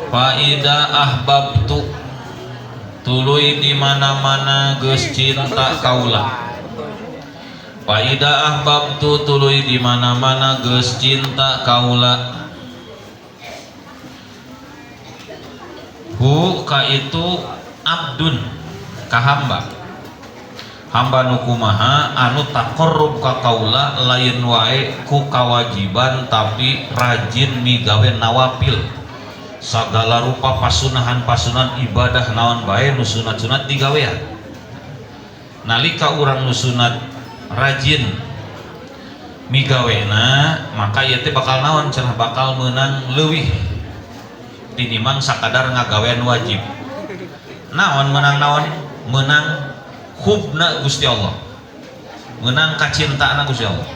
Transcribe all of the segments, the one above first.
Faida ahbabtu tuluy di mana-mana geus cinta kaula. Faida ahbabtu tuluy di mana-mana geus cinta kaula. Hu ka itu abdun ka hamba. Hamba nu kumaha anu taqarrub ka kaula lain wae ku kawajiban tapi rajin migawe nawafil. Sagala rupa pasunahan-pasunahan ibadah naon bae nu sunat-sunat digawean. Nalika urang nu sunat rajin migawena maka ieu teh bakal naon cenah bakal meunang leuwih tinimbang sakadar ngagawean wajib. Naon meunang naon? Meunang hubna Gusti Allah. Meunang kacintaana Gusti Allah.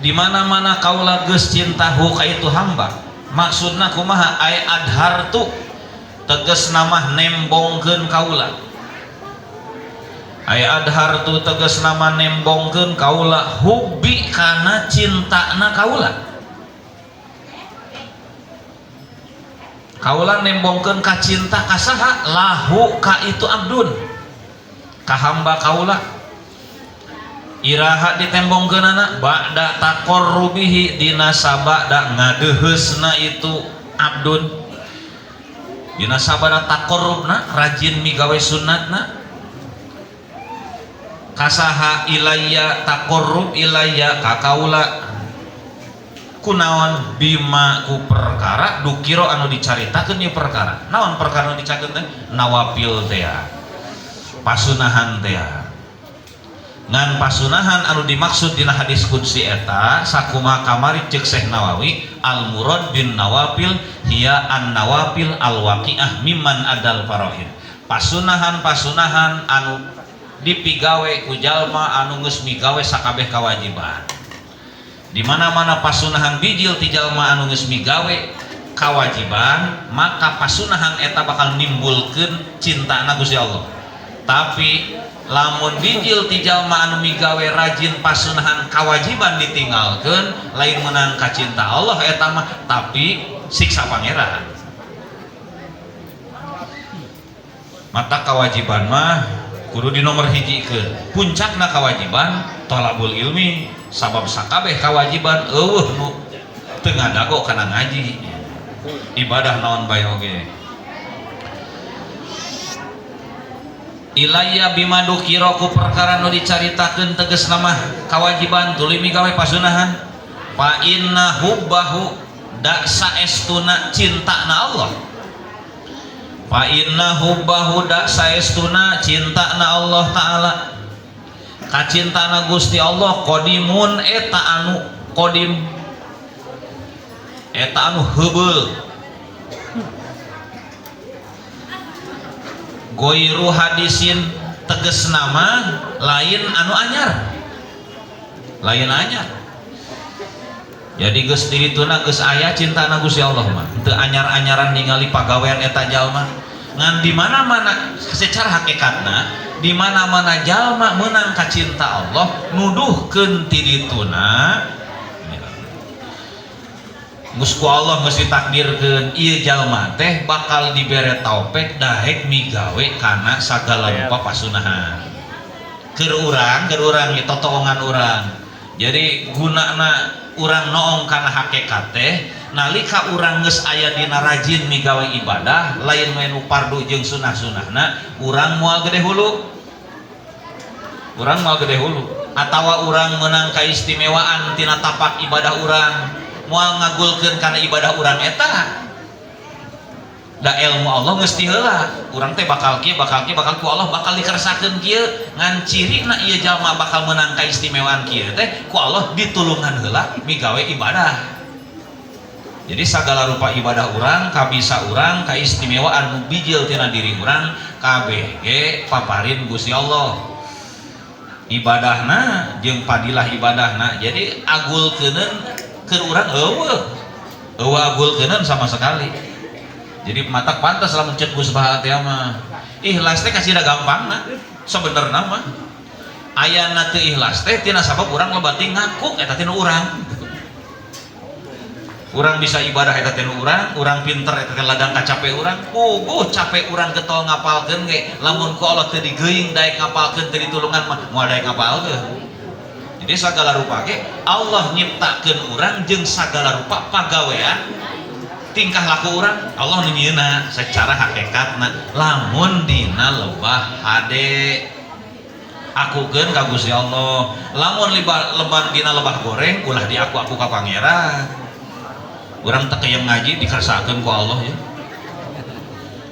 Di mana-mana kaula geus cinta hu ka itu hamba. Maksudna kumaha ay adhartu tegas nama nembongkeun kaula. Ay adhartu tegas nama nembongkeun kaula hubbi kana cintana kaula. Kaula nembongkeun ka cinta ka saha lahu ka itu abdun ka hamba kaula. Iraha ditembongkeunana ba'da taqarrubihi dina sabada ngadeuheusna itu abdun. Dina sabada taqarrubna rajin migawe sunnatna kasaha ilayya taqarrub ilayya ka kaula kunaon bima ku perkara dukiro anu dicaritakeun ieu perkara. Naon perkara anu dicaritakeun teh? Nawafil teh pasunahan teh. Ngan pasunahan anu dimaksud dina hadis qudsi eta sakumaha kamari ceuk Syekh Nawawi al murad bin nawafil hiya an nawafil al waqiah mimman adal faraid. Pasunahan-pasunahan anu dipigawe ku jalma anu geus migawe sakabeh kawajiban. Di mana-mana pasunahan bijil ti jalma anu geus migawe kawajiban maka pasunahan eta bakal nimbulkeun cintana Gusti Allah. Tapi lamun bijil ti jalma anu migawe rajin pasunahan kawajiban ditinggalkeun lain meunang ka cinta Allah eta mah tapi siksa pangeran. Mata kawajiban mah kudu di nomor hijikeun. Puncakna kawajiban thalabul ilmi sabab sakabeh kawajiban eueuh nu teu ngadago kana ngaji. Ibadah naon bae oge. Ilayya bima dukira ku perkara nu dicaritakeun tegas nama kawajiban tuluy migawe pasunahan. Fa inna hubbahu da saestuna cintana Allah. Fa inna hubbahu da saestuna cintana Allah taala. Kacintana Gusti Allah qadimun eta anu qadim eta anu heubeul. Goiru hadisin teges nama lain anu anyar. Lain anyar. Jadi geus dirituna geus aya cintana Gusti Allah mah. Teu anyar-anyaran ningali pagawean eta jalma. Ngan di mana-mana secara hakikatna di mana-mana jalma meunang ka cinta Allah nuduhkeun ti dituna. Geus ku Allah geus ditakdirkeun ieu jalma teh bakal dibere taufik daek migawe kana sagala rupa pasunahan. Keur urang ieu totoongan urang. Jadi gunana urang noong kana hakikat teh nalika urang geus aya dina rajin migawe ibadah lain we nu fardu jeung sunah-sunahna urang moal gede hulu. Urang moal gede hulu atawa urang meunang kaistimewaan tina tapak ibadah urang moal ngagulkeun kana ibadah urang eta. Da ilmu Allah geus ti heula urang teh bakal kieu bakal kieu bakal ku Allah bakal dikersakeun kieu ngan cirina ieu jalma bakal meunang kaistimewaan kieu teh ku Allah ditulungan heula migawe ibadah. Jadi sagala rupa ibadah urang kabisa urang kaistimewaan nu bijil tina diri urang kabeh ge paparin Gusti Allah. Ibadahna jeung padilah ibadahna jadi agulkeuneun keur urang eueuh eueuh agulkeuneun sama sekali. Jadi matak pantas lamun ceuk Gus Baha teh mah ikhlas teh kasih da gampangna sebenarna mah ayana teu ikhlas teh tina sabab urang lebati ngaku eta teh nu urang. Urang bisa ibadah eta teh nu urang, urang pinter eta teh ladang kacape urang. Puguh capek urang getol ngapalkeun ge, lamun ku Allah teu digeuing daek ngapalkeun teu ditulungan mah moal daek ngapalkeun. Jadi sagala rupa ge Allah nyiptakeun urang jeung sagala rupa pagawean tingkah laku urang Allah nu nyieunna secara hakikatna lamun dina lebah hade akukeun ka Gusti Allah. Lamun lebah dina lebah goreng ulah diaku-aku ka pangeran. Urang teu keyeng ngaji dikersakeun ku Allah ya.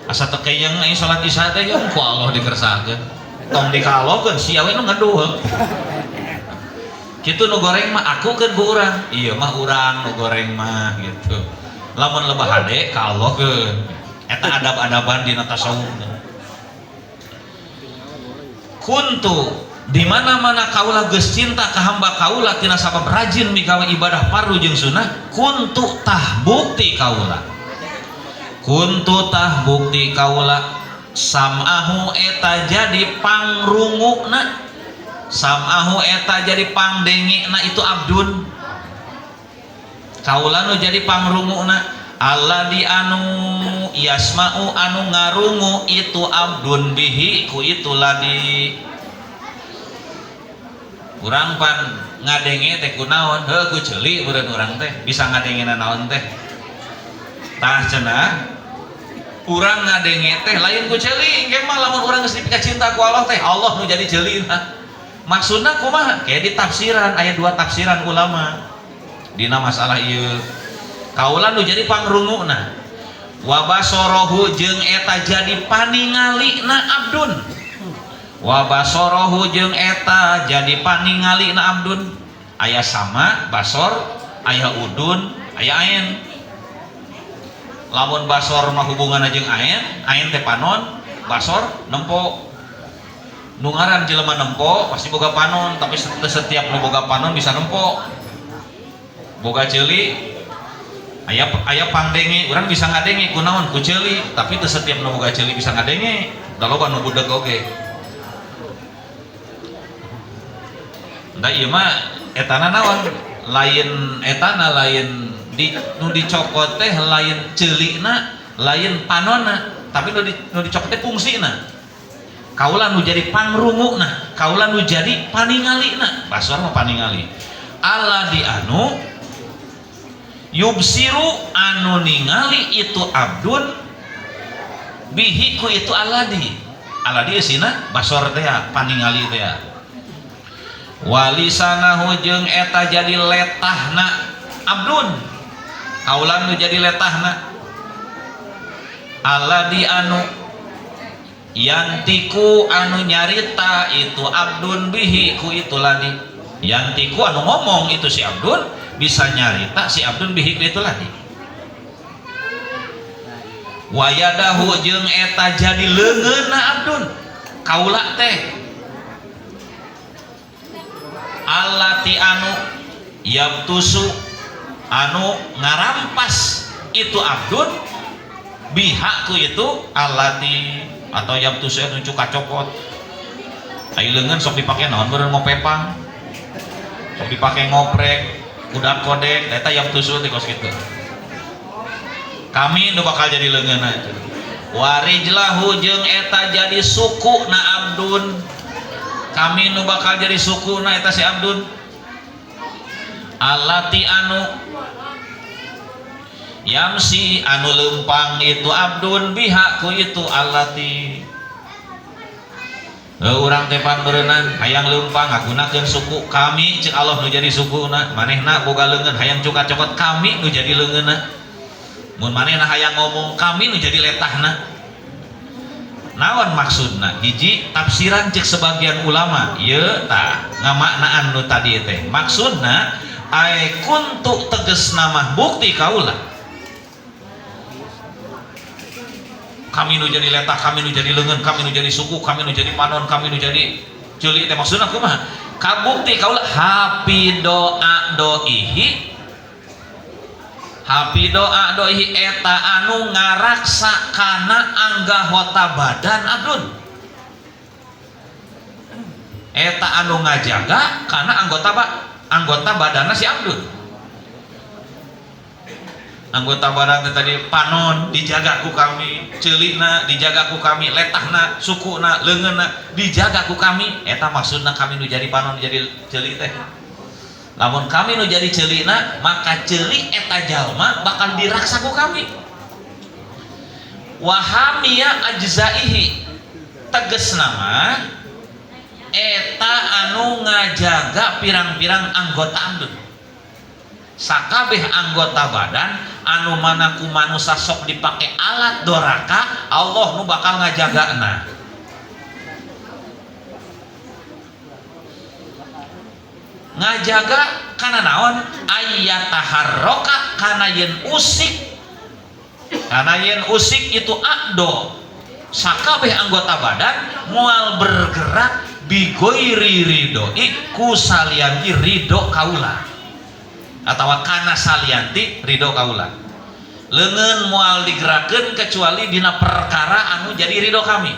Asa teu keyeng ai salat isya teh ya ku Allah dikersakeun. Tong dikalokeun sia we nu ngeduh. Kitu nu goreng mah akukeun ku urang. Ieu mah urang nu goreng mah gitu. Lamun lebah hade ka Allah keun. Eta adab-adaban dina tasawuf. Kuntu di mana-mana kaula geus cinta ka hamba kaula tina sabab rajin migawe ibadah fardu jeung sunnah, kuntu tah bukti kaula. Kuntu tah bukti kaula sam'ahu eta jadi pangrungukna. Sam'ahu eta jadi pangdengekna itu abdun. Kaula nu jadi pangrungukna alladzi anu yasma'u anu ngarungu itu abdun bihi ku itu ladi. Urang pan ngadenge teh kunaon? Heuh ku ceuli beureun urang teh bisa ngadengena naon teh. Tah cenah urang ngadenge teh lain ku ceuli engke mah lamun urang geus dipika cinta ku Allah teh Allah nu jadi ceulina. Maksudna kumaha? Kayak di tafsiran aya dua tafsiran ulama dina masalah ieu. Kaula nu jadi pangrunguna wa basarahu jeung eta jadi paningalina abdun. Wa basarahu jeung eta jadi paningalina abdun. Aya sama basor, aya udun, aya ain. Lamun basor mah hubunganna jeung ain, ain teh panon, basor nempo. Nu ngaran jelema nempo pasti boga panon, tapi setiap nu boga panon bisa nempo. Boga ceuli aya aya pangdenge, urang bisa ngadenge kunaon ku ceuli, tapi teu setiap nu boga ceuli bisa ngadenge, da loba nu budeg oge. Da ieu mah etana naon? Lain etana lain di nu dicokot teh lain ceulina, lain panonna, tapi nu dicokot teh fungsina. Kaula nu jadi pangrungukna, kaula nu jadi paningalina, basor mah paningali. Alladzi anu yubsiru anu ningali itu abdun bihi ku itu alladzi. Alladzi eusina basor teh paningali teh. Walisanahu jeung eta jadi letahna abdun. Kaula nu jadi letahna. Alladzi anu yantiku anu nyarita itu abdun bihi ku itu ladi. Yantiku anu ngomong itu si abdun bisa nyarita si abdun bihi ku itu ladi. Wayadahu jeung eta jadi leungeunna abdun. Kaula teh allati anu yabtusu anu ngarampas itu abdun bihaku itu allati atau yabtusu anu cuka cokot. Ai leungeun sok dipake naon beureun ngopepang, sok dipake ngoprek kudak kodek, eta yabtusu teh kos kitu. Kami nu bakal jadi leungeunna. Warijlahu jeung eta jadi suku na abdun. Kami nu bakal jadi suku na eta si abdun. Allati anu yamsi anu lempang itu abdun bihaku itu allati. Urang teh pan beureunan hayang lempang ngagunakeun suku kami cek Allah nu jadi sukuna, manehna boga leungeun hayang cuka cokot kami nu jadi leungeunna. Mun manehna hayang ngomong kami nu jadi letahna. Naon maksudna? Hiji tafsiran cek sebagian ulama ieu tah ngamaknaan nu tadi teh. Maksudna ai kuntu tegas nama bukti kaula. Kami nu jadi letah, kami nu jadi leungeun, kami nu jadi suku, kami nu jadi panon, kami nu jadi ceuli teh maksudna kumaha? Kabukti kaula hafidoa doihi. Hafidoa doihi eta anu ngaraksa kana anggahota badan abdun. Eta anu ngajaga kana anggota badanna si abdun. Anggota badan teh tadi panon dijaga ku kami, ceulina dijaga ku kami, letahna, sukuna, leungeunna dijaga ku kami. Eta maksudna kami nu jadi panon jadi ceuli teh. Lamun kami nu jadi ceulina, maka ceuli eta jalma bakal diraksa ku kami. Wahamia ajzaihi tegas nama eta anu ngajaga pirang-pirang anggota andun. Sakabeh anggota badan anu mana ku manusa sok dipake alat doraka, Allah nu bakal ngajagana. Ngajaga kana naon? Aya taharroka kana yen usik. Kana yen usik itu akdo. Sakabeh anggota badan moal bergerak bigoiri ridoi ku salianti ridho kaula. Atawa kana salianti ridho kaula. Leungeun moal digerakkeun kecuali dina perkara anu jadi ridho kami.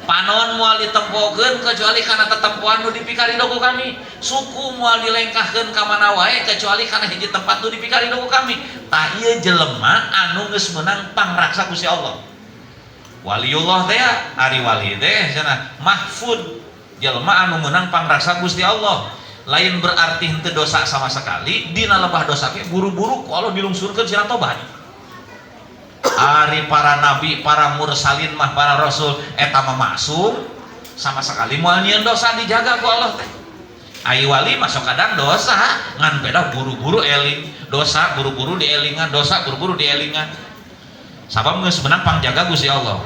Panon moal ditempokeun kecuali kana tetempoan nu dipikaridho ku kami. Suku moal dilengkahkeun ka mana wae kecuali kana hiji tempat nu dipikaridho ku kami. Tah ieu jelema anu geus meunang pangraksa ku si Allah. Waliullah teh ari wali teh cenah mahfud, jelema anu meunang pangraksa Gusti Allah. Lain berarti henteu dosa sama sekali, dina lebah dosa ge buru-buru ku Allah dilungsurkeun sina tobat. Ari para nabi, para mursalin mah para rasul eta mah maksum sama sekali moal nyieun dosa dijaga ku Allah teh. Ai wali mah sok kadang dosa ngan beda buru-buru eling, dosa buru-buru dielingan, dosa buru-buru dielingan. Sabab geus menang pangjaga Gusti Allah.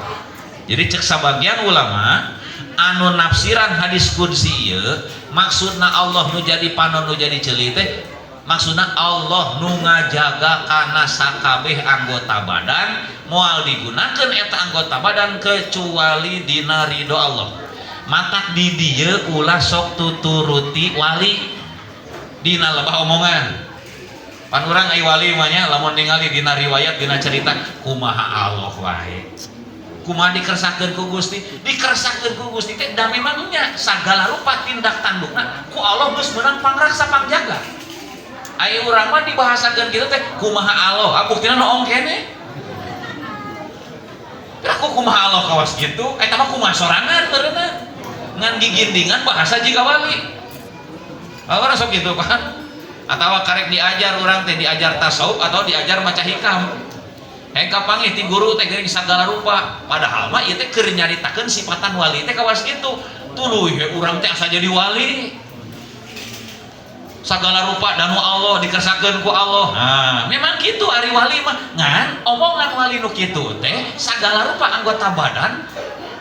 Jadi cek sabagian ulama anu nafsiran hadis qudsi ieu maksudna Allah nu jadi panon nu jadi ceuli teh maksudna Allah nu ngajaga kana sakabeh anggota badan moal digunakeun eta anggota badan kecuali dina ridho Allah. Matak di dieu ulah sok tuturuti wali dina lebah omongan. Pan urang ai wali mah nya lamun ningali dina riwayat dina cerita kumaha Allah wae. Kumaha dikersakeun ku Gusti? Dikersakeun ku Gusti teh da memang nya sagala rupa tindak tandukna ku Allah geus meunang pangraksa pangjaga. Ai urang mah dibahasakeun kitu teh kumaha Allah, ah buktina noong kene. Aku kumaha Allah kawas kitu, eta mah kumaha sorangan meureunna. Ngan gigindingan bahasa jiga wali. Urang sok kitu pan. Atawa karek diajar urang teh diajar tasawuf atau diajar maca hikam. Hengka panggih ti guru teh geuning sagala rupa. Padahal mah ieu teh keur nyaritakeun sifatan wali teh kawas kitu. Tuluy we urang teh asa jadi wali. Sagala rupa danu Allah dikersakeun ku Allah. Nah, memang kitu ari wali mah. Ngan omongan wali nu kitu teh sagala rupa anggota badan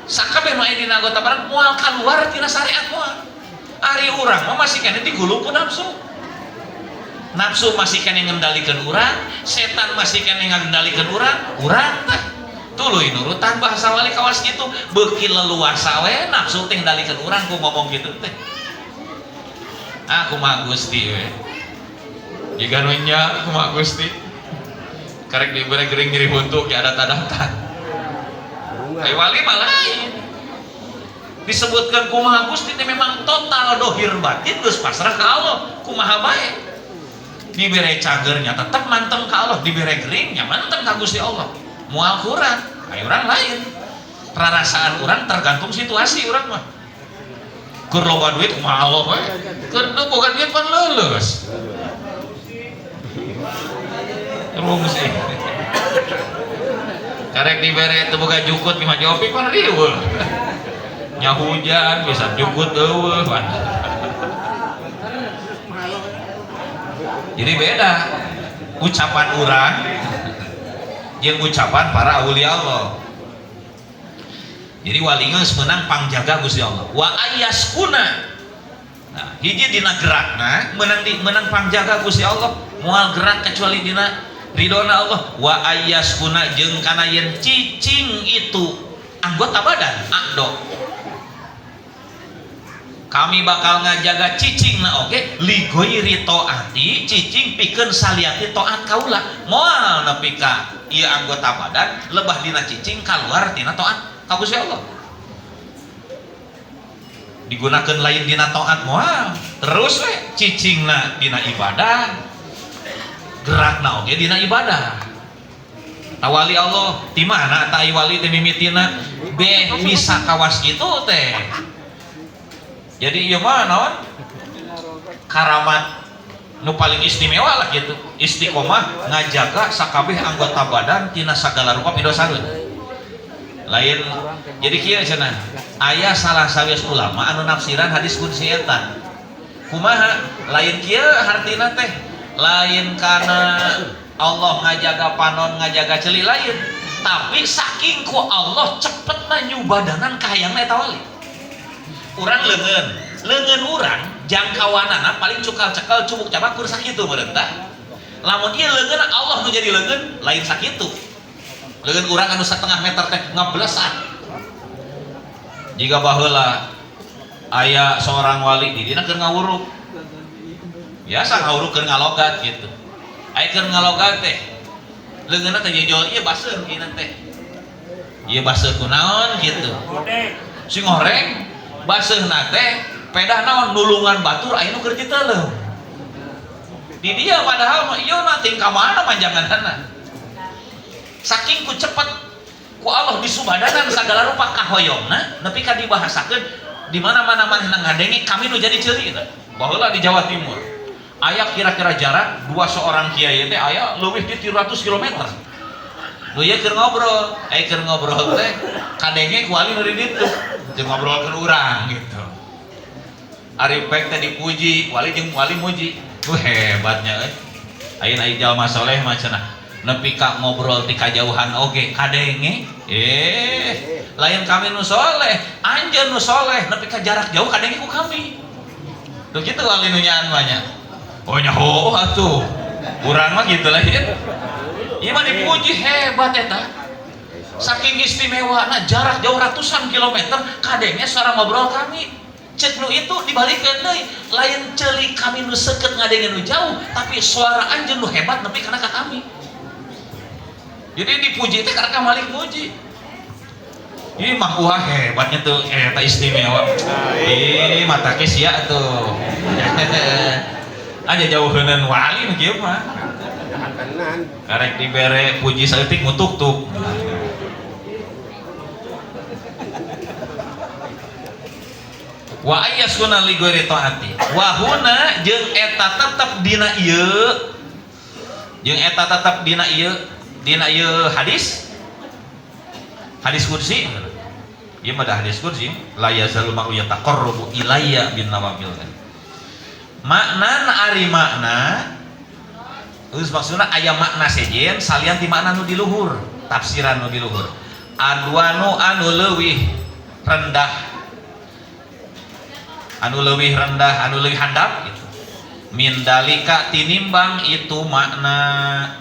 sakabeh nu aya dina anggota badan moal kaluar tina syariat moal. Ari urang mah masih keneh digulung ku nafsu. Nafsu masih keneh ngendalikeun urang, setan masih keneh ngendalikeun urang, urang teh tuluy nurutan bahasa wali kawas kitu, beuki leluasa we nafsu teh ngendalikeun urang ku ngomong kitu teh. Ah kumaha Gusti we. Jiga nu nya kumaha Gusti. Karek dibere gering nyeri huntu ge adat-adatan. Ai wali mah lain. Disebutkan kumaha Gusti teh memang total dohir batin geus pasrah ka Allah, kumaha bae. Dibere cagernya tetep manteng ka Allah, dibere geringnya manteng ka Gusti Allah. Moal kurang, ai urang lain. Rarasaan urang tergantung situasi urang mah. Keur loba duit kumaha Allah we. Keur teu boga duit pan leuleus. Rungsi. Karek dibere teu boga jukut mah jopi pan riweuh. Nya hujan bisa jukut eueuh pan. Jadi beda ucapan urang jeung ucapan para aulia Allah. Jadi wali geus meunang pangjaga Gusti Allah. Wa ayaskuna. Nah, hiji dina gerakna meunang di meunang pangjaga Gusti Allah, moal gerak kecuali dina ridona Allah. Wa ayaskuna jeung kana yen cicing itu anggota badan akdo. Kami bakal ngajaga cicing na oge ligoiri taati cicing pikeun saliati taat kaula. Moal nepi ka ieu anggota badan lebah dina cicing kaluar tina taat ka Gusti Allah. Digunakeun lain dina taat moal, terus we cicingna dina ibadah, gerakna oge dina ibadah. Tawali Allah di mana ta wali teh mimitina beh bisa kawas gitu teh. Jadi ieu mah naon? Karamat nu paling istimewa lah gitu. Istiqomah ngajaga sakabeh anggota badan tina sagala rupa pidosaeun. Lain jadi kieu cenah. Aya salah sawios ulama anu nafsiran hadis qudsi eta. Kumaha? Lain kieu hartina teh. Lain kana Allah ngajaga panon ngajaga ceuli lain, tapi saking ku Allah cepetna nyubadanan kahayangna eta wali. Urang leungeun, leungeun urang jangkauanana paling cukal cekal cubuk cabak kur sakitu meureun tah. Lamun ieu leungeun Allah nu jadi leungeun lain sakitu. Leungeun urang anu setengah meter teh ngablesak. Jika baheula aya seorang wali di dina keur ngawuruk. Biasa ngawuruk keur ngalogat gitu. Aya keur ngalogat teh leungeunna teh jejol ieu baseuh ieu teh. Ieu baseuh kunaon gitu. Sing goreng baseuhna teh pedah naon nulungan batur aya nu keur diteuleum. Di dia padahal mah ieu na ting ka mana manjanganana. Saking ku cepet ku Allah disubadanan sagala rupa kahoyongna nepi ka dibahasakeun di mana-mana manehna ngadenge kami nu jadi ceuli eta. Baheula di Jawa Timur aya kira-kira jarak dua seorang kiai teh aya leuwih di 300 km. Nu ieu keur ngobrol, aya keur ngobrol teh kadenge ku wali nu di ditu. Teu ngobrol keur urang gitu. Ari pek teh dipuji, wali jeung wali muji. Hebatnya euy. Ayeuna aya jalma soleh mah cenah nepi ka ngobrol ti kajauhan oge kadenge. Lain kami nu soleh, anjeun nu soleh nepi ka jarak jauh kadenge ku kami. Tuh kitu wali nu nyaan mah nya. Oh nyaho atuh. Urang mah gitu lah ya. Ieu mah dipuji hebat eta. Saking istimewa, nah jarak jauh ratusan kilometer kadenge suara ngobrol kami. Cek nu itu dibalikeun deui, lain ceuli kami nu seukeut ngadenge nu jauh, tapi suara anjeun nu hebat nepi kana ka kami. Jadi dipuji teh karena malik muji. Ih Mang Uha hebatnya tuh, eta istimewa. Ih mata ke sia tuh. Aja jauheunan wali nu kieu mah. Karek dibere puji saeutik mutuk-tuk. Wa ayyasuna li ghairi taati. Wa huna jeung eta tetep dina ieu. Jeung eta tetep dina ieu, dina ieu hadis. Hadis qudsi. Ieu mah da hadis qudsi, la yazalu ma yataqarrabu ilayya bin nawafil. Makna ari makna geus maksudna aya makna sejen salian ti makna nu di luhur, tafsiran nu di luhur. Adwanu anu leuwih rendah, anu leuwih rendah, anu leuwih handap gitu. Min dalika tinimbang itu makna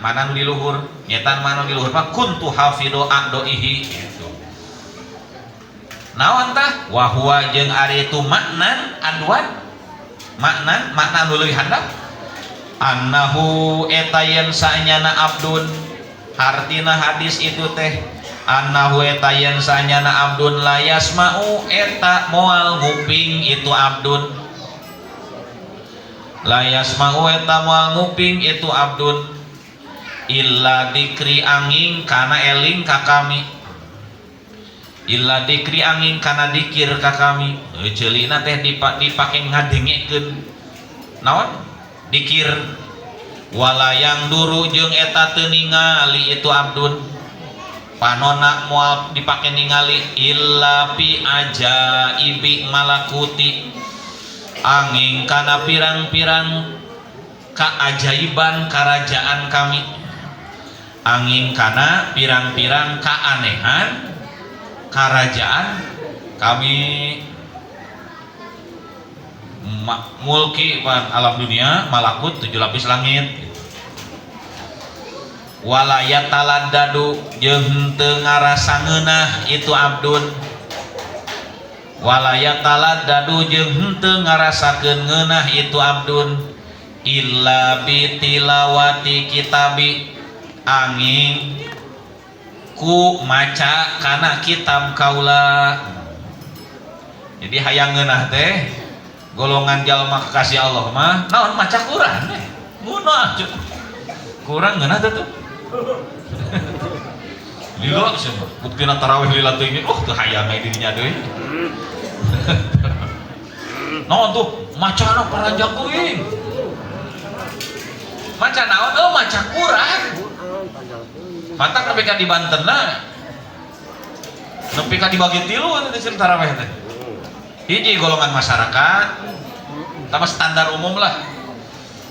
mana nu di luhur, nyetan mana nu di luhur mah kuntu hafidho aqdaihi gitu. Naon tah? Wa huwa jeung ari itu makna adwan, makna makna nu leuwih handap annahu eta yen saenyana abdun, hartina hadis itu teh annahu eta yen saenyana abdun la yasma'u eta moal nguping itu abdun, la yasma'u eta moal nguping itu abdun illa dikri angin kana eling ka kami, illa dikri angin kana dikir ka kami. Ceulina teh dipake ngadengekeun naon dikir. Walayang duru jeung eta teu ningali itu abdun, panona moal dipake ningali illa pi ajaibi malakuti angin kana pirang-pirang keajaiban kerajaan kami, angin kana pirang-pirang keanehan kerajaan kami. Mulki pan alam dunia, malakut 7 lapis langit. Walaya taladadu jeung teu ngarasa ngeunah itu abdun, walaya taladadu jeung teu ngarasakeun ngeunah itu abdun illa bitilawati kitabi angin ku maca kana kitab kaula. Jadi hayang ngeunah teh golongan jalma kekasih Allah mah naon maca Quran teh ngeunah kurang ngeunah teh tuh. Lila sih mah. Buktina tarawih lila teuing, oh teu hayang aya dirinya deui. Naon tuh? Macana paranjang teuing. Maca naon? Oh, maca Quran. Matak nepi ka di Bantenna. Nepi ka dibagi tilu teh cenah tarawih teh. Hiji golongan masyarakat, sama standar umum lah.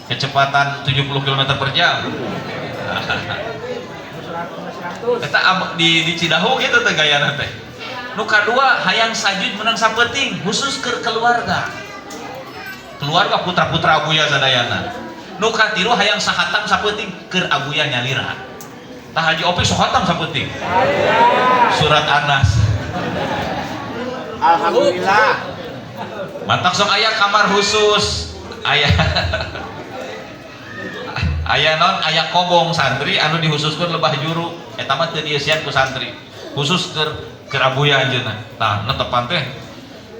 Kecepatan 70 km per jam. Eta di Cidahu gitu teh gayana teh. Nu kadua hayang sajud menang sapeuting khusus ke keluarga. Keluarga putra-putra abuya sadayana. Nu katilu hayang sahatam sapeuting keur abuya nyalira. Tah Haji Opik sahatam sapeuting. Surat Anas. Alhamdulillah. Matak sok aya kamar khusus. Aya aya non aya kobong santri anu dihususkeun lebah juru eta mah teu dieusian ku santri khusus keur abuya anjeunna. Tah netepan teh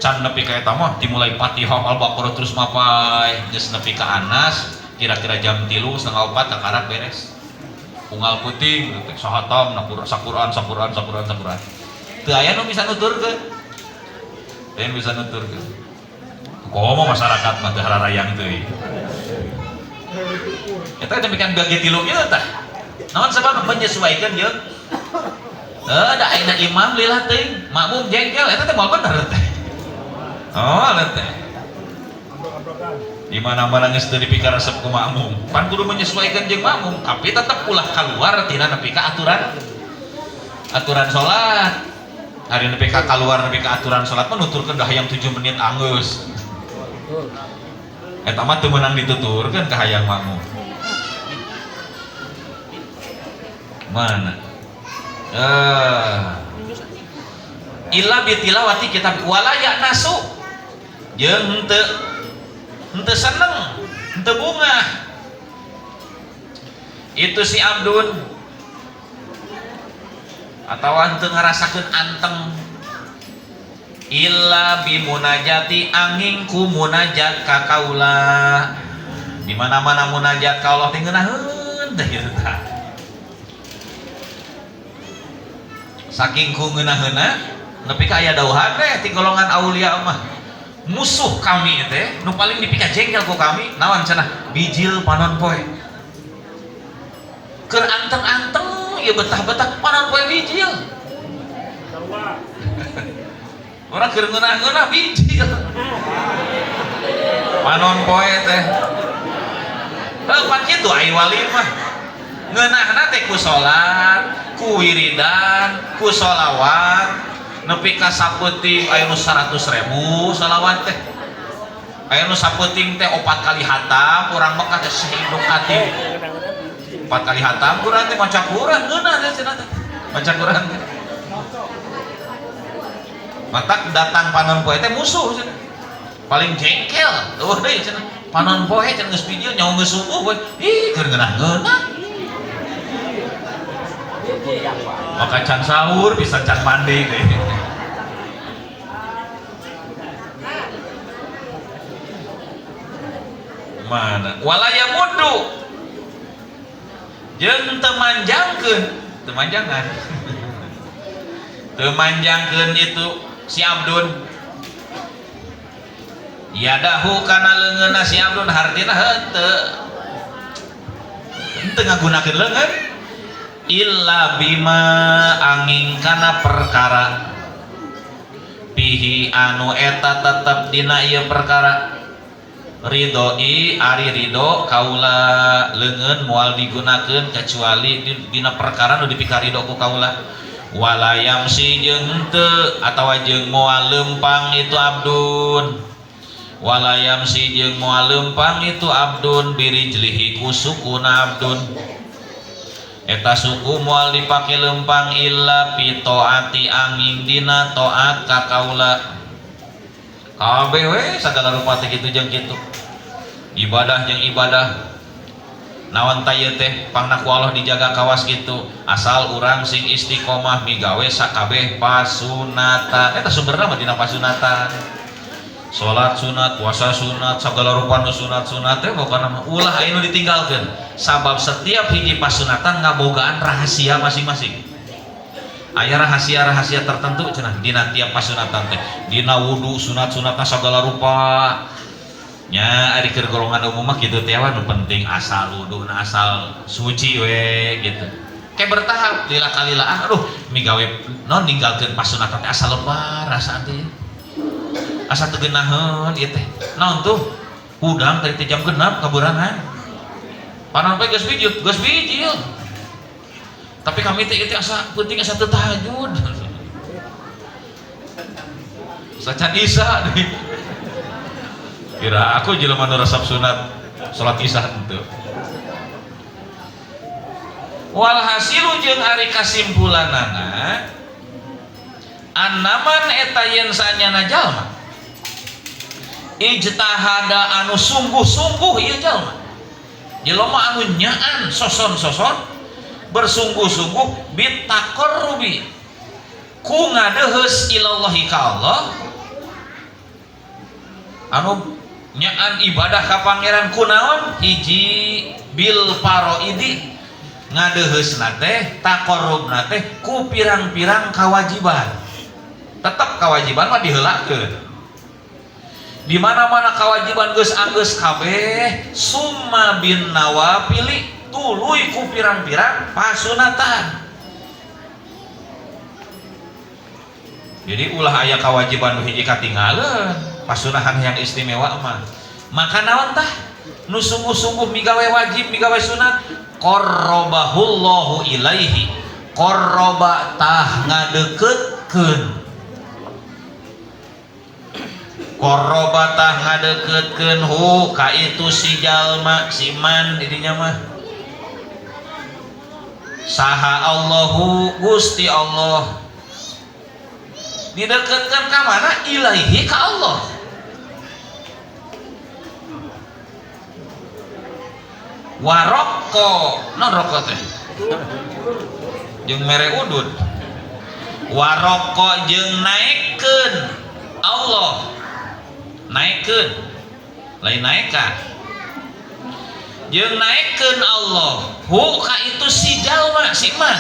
can nepi ka eta mah dimulai Fatihah Al-Baqarah terus mapay geus nepi ka Anas kira-kira jam 3 3:30 kakarak beres unggal puting teh sahatam na saquran saquran saquran saquran teu aya nu bisa nuturkeun teu bisa nuturkeun komo masyarakat mah teu hararayang teuing. Eta demikian bagi tilu kieu tah. Naon sabab menyesuaikan jeung da ayeuna imam lila teuing, makmum jengkel eta teh moal bener teh. Oh, teh. Di mana-mana geus teu dipikaresep ku makmum. Pan kudu menyesuaikan jeung makmum, tapi tetep ulah kaluar tina nepi ka aturan aturan salat. Hari nepi ka kaluar nepi ka aturan salat mah nuturkeun dah hayang 7 menit anggeus. Eta mah teu meunang dituturkeun ka hayang makmum. Mana? Illa bitilawati kitab wala ya'nasu jeung henteu seneng, henteu bungah. Itu si Abdun atawa henteu ngarasakeun anteng illa bimunajati angin ku munajat ka kaula. Di mana-mana munajat ka Allah teh ngeunaheun teh kitu tah. Saking ku ngeunaheunna nepi ka aya dauhan teh ti golongan aulia mah. Musuh kami teh nu paling dipika jengkel ku kami naon cenah bijil panon poe. Keur anteng-anteng ieu betah-betah panon poe bijil. Orang keur ngeunah-ngeunah bijil. Panon poe teh. Heuh pan kitu ai wali mah. Ngeunahna teh ku salat, ku wiridan, ku sholawat. Nepi ka sapeuting aya nu 100.000 sholawat teh. Aya nu sapeuting teh 4 kali hatam, urang Mekah teh sainduk hati. 4 kali hatam Quran teh maca Quran ngeunah teh cenah teh. Maca Quran teh. Matak datang panon poe teh musuh cenah. Paling jengkel eueuh deui cenah. Panon poe cenah geus bijil nyaho geus subuh we. Ih keur ngeunah-ngeunah. Maka can sahur bisa can mandi deh. Mana? Wala yamudu. Jeung teu manjangkeun, teu manjangan. Teu manjangkeun itu si Abdun. Yadahu kana leungeunna si Abdun hartina henteu. Henteu ngagunakeun leungeun illa bima angin kana perkara pihi anu eta tetep dina ieu perkara ridoi ari ridho kaula leungeun moal digunakeun kecuali dina perkara nu dipikarido ku kaula walayam si jeung henteu atawa jeung moal leumpang itu abdun walayam si jeung moal leumpang itu abdun birijlihi ku sukuna abdun eta suku moal dipake lempang illa fi taati angin dina taat ka kaula kabeh we sagala rupa teh kitu jeung kitu ibadah jeung ibadah naon ta ieu teh pangna ku Allah dijaga kawas kitu asal urang sing istiqomah migawe sakabeh pasunatan eta sumberna mah dina pasunatan. Salat sunat, puasa sunat, segala rupa nu sunat-sunat teh pokona mah ulah aya nu ditinggalkeun. Sabab setiap hiji pasunatan ngabogaan rahasia masing-masing. Aya rahasia-rahasia tertentu cenah dina tiap pasunatan teh. Dina wudu sunat-sunatna segala rupa. Nya ari keur golongan umum mah kitu teh nu penting asal wuduna asal suci we gitu. Kayak bertahap lila kalilaan aduh migawe non ninggalkeun pasunatan teh asa lebar rasaan teh. Asa teu geunaheun ieu teh. Naon tuh? Hudang tadi teh jam 6 kaburangan. Panon poe geus bijil, geus bijil. Tapi kami teh ieu teh asa penting asa teu tahajud. Sacan isya deui. Kira aku jelema nu resep sunat salat isya henteu. Walhasilu jeung ari kasimpulanana annaman eta yen sanyana jalma ijtahada anu sungguh-sungguh ieu jalma jelema anu nyaan soson-soson bersungguh-sungguh bitaqarrubi ku ngadeuheus ilallahi ka Allah anu nyaan ibadah ka pangeran kunaon hiji bil faraidi ngadeuheusna teh taqarrubna teh ku pirang-pirang kewajiban. Tetep kewajiban mah diheulakeun. Di mana-mana kewajiban geus anggeus kabeh summa bin nawafili tuluy ku pirang-pirang pasunatan. Jadi ulah aya kewajiban nu hiji katinggalan pasunahan yang istimewa mah. Maka naon tah nu sungguh-sungguh migawe wajib migawe sunat qarrabahullahu ilaihi qarraba tah ngadeukeutkeun qarraba tah ngadeukeutkeun hu ka itu si jalma si man didinya mah saha Allahu Gusti Allah dideketkeun ka mana ilaihi ka Allah. Waroko non rokok teh jeung mere udud waroko jeung naekkeun Allah naekkeun lain naekan jeung naekkeun Allah hu ka itu si jalma si man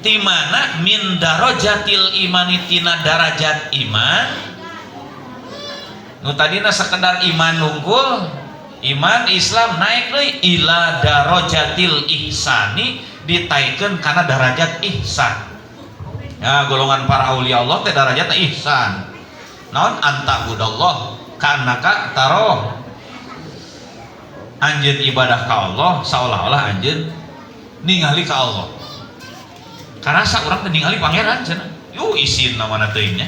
di mana min darajatil imani tina darajat iman nu tadina sekedar iman nungkul iman Islam naik deui ila darajatil ihsani ditaikeun kana darajat ihsan. Ya golongan para aulia Allah teh darajatna ihsan. Naon anta budallah kanaka taroh. Anjeun ibadah ka Allah seolah-olah anjeun ningali ka Allah. Karasa urang teh ningali pangeran cenah. Yuh isin namana teuing nya.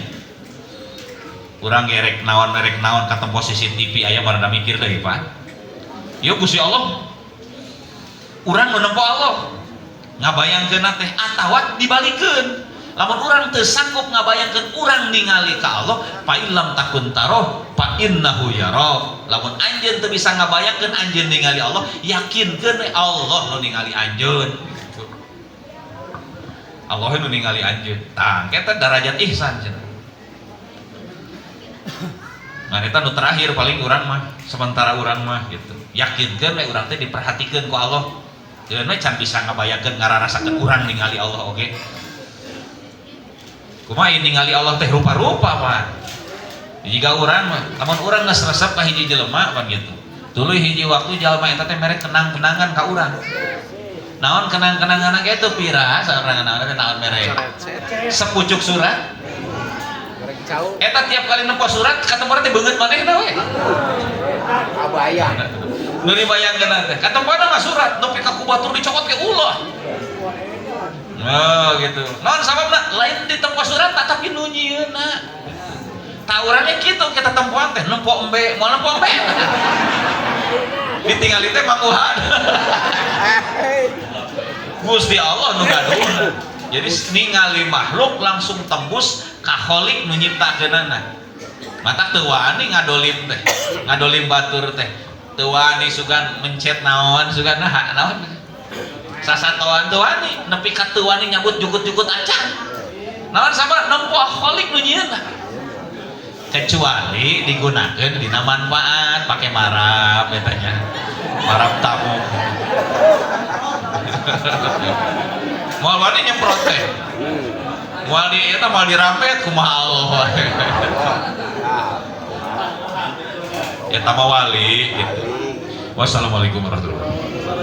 Urang gerek naon merek naon katempo CCTV aya marana mikir deui Pak. Yo Gusti Allah urang nu nempo Allah ngabayangkeun teh atawa dibalikeun lamun urang teu sanggup ngabayangkeun urang ningali ka Allah fa illam takun taroh fa innahu yara lamun anjeun teu bisa ngabayangkeun anjeun ningali Allah yakinkeun we Allah nu ningali anjeun gitu. Allah nu ningali anjeun tah eta darajat ihsan cenah. Nah eta nu terakhir paling urang mah sementara urang mah gitu. Yakinkeun we urang teh diperhatikeun ku Allah. Keun we can bisa ngabayangkeun ngararasakeun urang ningali Allah oge. Kumaha ningali Allah teh rupa-rupa Pak. Jika urang mah lamun urang geus resep ka hiji jelema pan gitu. Tuluy hiji waktu jalma eta teh mere kenang-kenangan ka urang. Naon kenang-kenangan ge teu pira saurang naon teh naon mere. Sepucuk surat. Eta tiap kali nempo surat katempona teh beungeut manehna we. Kabayang. Nu dibayangkeun teh katempona mah surat nepi ka ku batur dicokot ke ulah. Oh gitu. Naon sababna lain ditempo surat tapi nu nyieunna. Tah urangnya kitu kita tempoan teh nempo embe, moal nempo embe. Ditingali teh manguhan. Gusti Allah nu gaduhna. Jadi ningali makhluk langsung tembus ka Khalik nu nyiptakeunana. Matak teu wani ngadolim teh, ngadolim batur teh. Teu wani sugan mencet naon sugan nah naon. Sasatoan teu wani, nepi ka teu wani nyabut jukut-jukut acan. Naon sabab nempo Khalik nu nyieunna. Kecuali digunakan dina manfaat, pakai marap katanya, marap tamu. Moal wani nyemprot teh. Moal di eta, moal dirampet, kumaha Allah. Eta mah wali gitu. Wassalamualaikum warahmatullahi wabarakatuh.